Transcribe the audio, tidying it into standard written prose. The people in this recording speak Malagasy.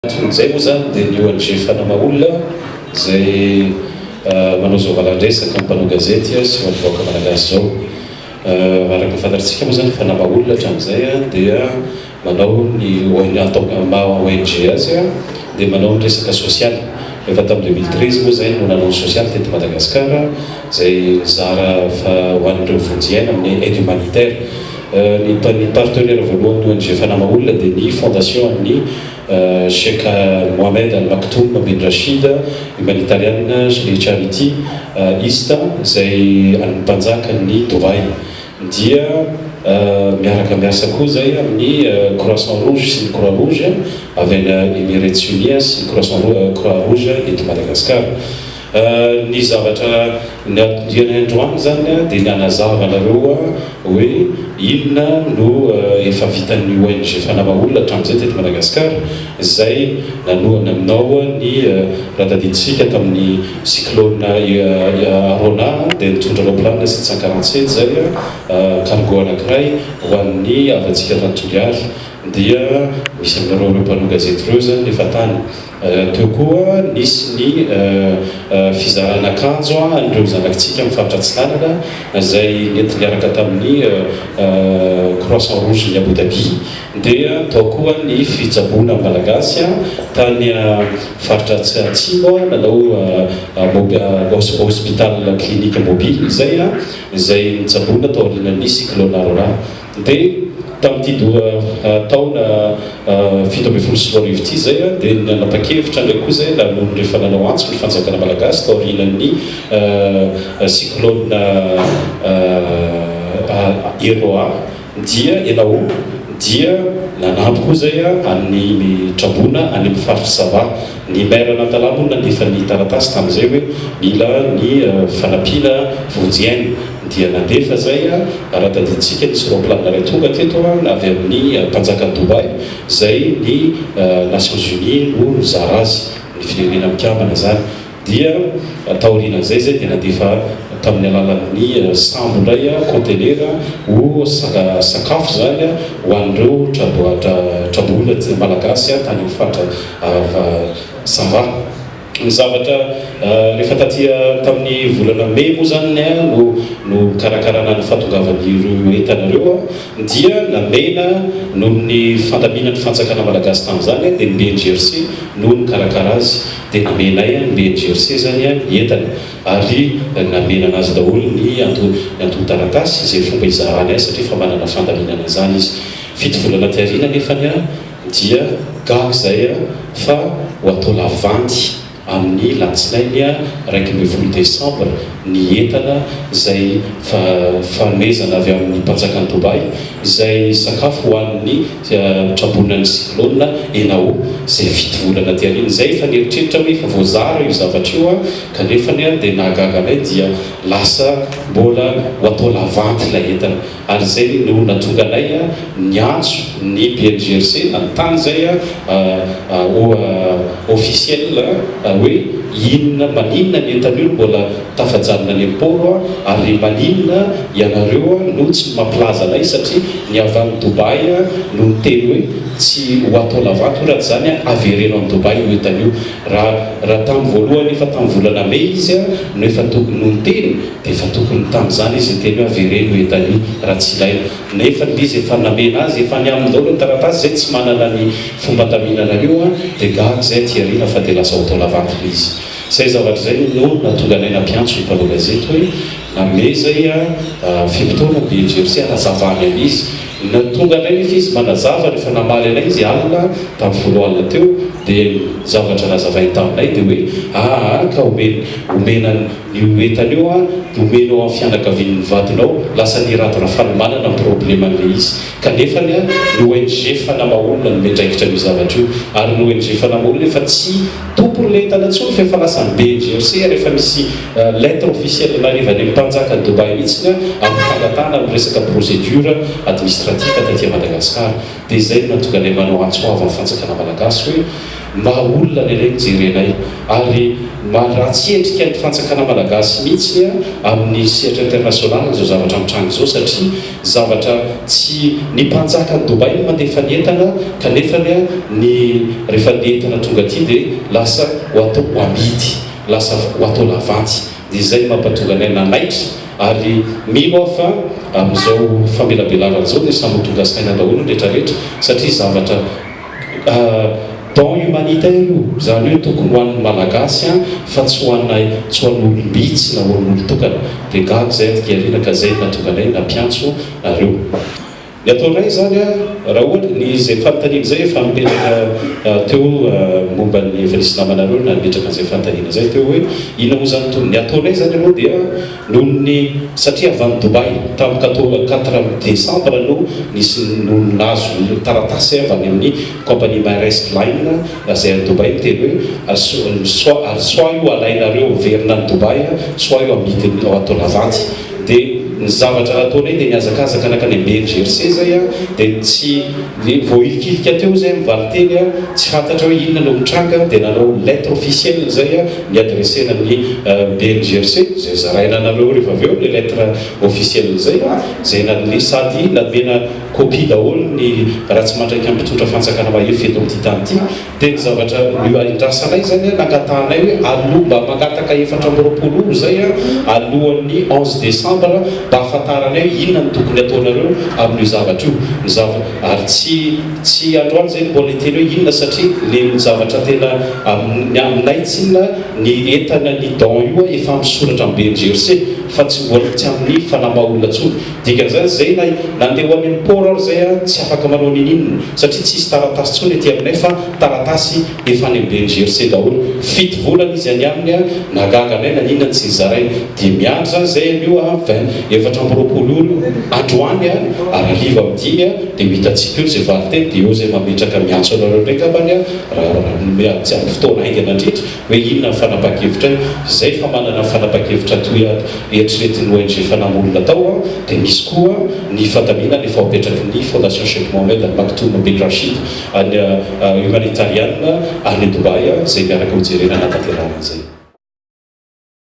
Anton'izay moa izany dia ny ONG Fanamaolona izay manao izao valan-dresaka amin'ny mpanao gazety sy ho an'ny vahoaka malagasy izao. Araka ny fantatritsika moa izany Fanamaolona hatramin'izay dia manao ny atao maha ONG azy dia manao ny resaka sosialy. Efa tamin'ny 2013 moa izay no nanao ny sosialy teto Madagasikara izay nizara fa ho an'ireo vonjy aina amin'ny aide humanitaire. Ny partenaire voalohan'ny ONG Fanamaolona dia ny fondation an'ny Sheikh Mohammed Al Maktoum bin Rashid Humanitarian Charity East izay an'ny mpanjakan'ny Dubaï dia miaraka miasa koa izay amin'ny Croissant Rouge sy ny Croix Rouge avy any Emirates Unis sy ny Croissant Croix Rouge eto Madagasikara. Ny zavatra nianay androany izany dia ny hanazava anareo hoe inona no efa vitan'ny ONG Fanamaolona hatramin'izay teto Madagasikara izay nanohana aminao ny raha tadidintsika tamin'ny cyclone Arona dia nitondra roplanina 747 izay cargo anankiray ho an'ny havantsika tany Toliary dia misy aminareo ireo mpanao gazety ireo izany efa tany. Teo koa nisy ny fizarana akanjo an'ireo zanakitsika amin'ny faritra Atsinanana izay nety niaraka tamin'ny Croissant Rouge ny Abu Dhabi. Dia tao koa ny fitsaboana Malagasy tany faritra Atsimo nanao hospital clinique mobile izay izay nitsaboana taorian'ny cyclone Aurora. Dia tamin'ity taona 2017 ity izay dia nanapa-kevitra indray koa izay raha nony rehefa nanao antso ny fanjakana malagasy taorian'ny cyclone Eroa dia Enao dia nanampy koa izay an'ny traboina any amin'ny faritry Sava. Ny maire an'Antalaha moa nandefa ny taratasy tamin'izay hoe mila ny fanampiana vonjy aina dia nandefa izay raha tadidintsika nisy roplanina iray tonga teto avy amin'ny mpanjakan'i Dubaï izay ny Nations Unies no nizara azy, ny firenena mikambana izany dia taorianan'izay izay dia nandefa tamin'ny alalan'ny sambo indray kaontenera ho sakafo izany ho an'ireo traboina malagasy tany amin'ny faritra Sava. Ny zavatra rehefa taty tamin'ny volana mey moa izany no nokarakarana ny fahatongavan'ireo entana ireo dia namena noho ny fandaminan'ny fanjakana malagasy tamin'izany dia ny BNGRC no nikarakara azy dia namenay ny BNGRC izany ny entana ary namenana azy daholo ny anton-taratasy izay fomba hizarany azy satria efa manana fandaminana izany izy. 7 volana aty aoriana anefany dia gaga izay fa ho atao lavanty amin'ny latsinainy 11 desambra ny entana izay fanomezana avy amin'ny mpanjakan'i Dubaï izay sakafo ho an'ny trabonan'ny cyclone Enao izay 7 volana aty aoriana izay efa nieritreritra hoe efa voazara io zavatra io kanefa dia nahagaga anay dia lasa mbola ho atao lavanty ilay entana. Ary izay no nahatonga anay niantso ny BNGRC nanontany izay officiel hoe inona maninona ny entana io no mbola tafajanona any amin'ny port ary maninona ianareo no tsy mampilaza anay satria ny avy any Dubaï no niteny hoe tsy ho atao lavanty hoy raha tsy izany avereno any Dubaï io entana io. Raha raha tamin'ny voalohany efa tamin'ny volana mey izy no efa tokony no niteny Dia efa tokony tamin'izany izy niteny hoe avereno io entana io raha tsy ilaina. Nefa ilay izy efa namena azy, efa any aminy daholo ny taratasy, izay tsy manana ny fomba andaminana an'io an, dia gaga izay aty aoriana fa dia lasa atao lavanty ilay izy. Izay zavatra izay no nahatonga anay nampiantso ny mpanao gazety hoe nanome izay fe-potoana ny BNGRC hanazavany an'izy. Tonga indray nefa izy manazava rehefa namaly anay izy alina tamin'ny 10 alina teo dia ny zavatra nazavainy taminay dia hoe aa ka omena omena Io entana io an dia omenao amin'ny fianakavian'ny vadinao, lasa ny Rado Rafalimanana ny problème an'ilay izy. Kanefany an, ny ONG Fanamaolona no miandraikitra an'io zavatra io. Ary ny ONG Fanamaolona efa tsy tompon'ilay entana intsony fa efa lasa ny BNGRC ary efa misy lettre officielle naleva any amin'ny mpanjakan'i Dubaï mihitsiny an, amin'ny fangatahana amin'ny resaka procédure administratif taty Madagascar. Dia izay no nahatonga anay manao antso avo amin'ny fanjakana malagasy hoe maha olona ny anay no jerenay ary maha ratsy endrika ny fanjakana malagasy mihitsy amin'ny sehatra international izao zavatra mitranga izao satria zavatra tsy ny mpanjakan'i Dubaï no mandefa ny entana kanefany ny rehefa ny entana tonga aty dia lasa ho atao ho amidy lasa ho atao lavanty. Dia izay no mampatonga anay nanaitra ary mino aho fa amin'izao famelabelarana izao dia samy ho tonga saina daholo ny rehetra rehetra satria zavatra don humanitaire io, izany hoe tokony ho an'ny Malagasy fa tsy ho anay, tsy ho an'olom-bitsy na ho an'olon-tokana. Dia gaga izay aty aoriana ka izay no nahatonga anay nampiantso nareo. Ny ataonay izany raha ohatra, ny izay fanontaniana izay efa nipetraka teo momba ny, efa nisy namanareo nametraka an'izay fanontaniana izay teo hoe inona moa izany tony. Ny ataonay izany aloha dia noho ny, satria avy any Dubaï tamin'ny quatre décembre no nisy no nahazo taratasy avy any amin'ny compagnie Maersk Line izay any Dubaï miteny hoe soit, ary soit io alainareo miverina any Dubaï, soit io amidiny ao atao lavanty. Dia ny zavatra nataonay dia nihazakazaka nankany amin'ny BNGRC izay an, dia tsy voahilikilika teo izay amin'ny valinteny an, tsy fantatra hoe inona no mitranga, dia nanao lettre officielle izay an, ni-adresser-na ny BNGRC, izay zaraina anareo rehefa avy eo ilay lettre officielle izay an, izay nanome sady nomena copie daholo ny Ratsimandraika mpitondra fanjakana mahefa eto amin'ity tany ity. Dia ny zavatra andrasanay izany an, nangatahanay hoe aloha mba mangataka 24 ora izay an, alohan'ny 11 décembre mba ahafantaranay hoe inona no tokony ataonareo amin'io zavatra io. Ny zava, ary tsy tsy androany izay no mbola hiteny hoe inona satria le ny zavatra tena amin'ny aminay tsinona ny entana ny don io an efa misoratra amin'ny BNGRC fa tsy mbola tsy amin'ny fanahy maha olona intsony. Dikan'izany zay na nandeha ho any amin'ny port ary zay aho tsy afaka manao ninininona satria tsisy taratasy tsony aty aminay fa taratasy efa any amin'ny BNGRC daholo. Fito volana izy any aminy a, nahagaga anay naninona no tsy nizarainy. Dia miandry zany zay anio a vingt 24 ora io androany a ary hariva amin'ny dimy a dia ho hitantsika eo zay valinteny dia eo zay mametraka miantso anareo indray angambany a raha raha tsy amin'ny fotoana haingana indrindra hoe inona ny fanapahan-kevitray. Zay fa manana ny fanapahan-kevitra toy eritreretin'ny ONG Fanamolona tao dia misy koa ny fandaminana efa apetraky ny Fondation Sheikh Mohammed Al Maktoum Bin Rashid any Humanitarian any Dubaï izay miaraka hojerena hanatanterahana an'izay.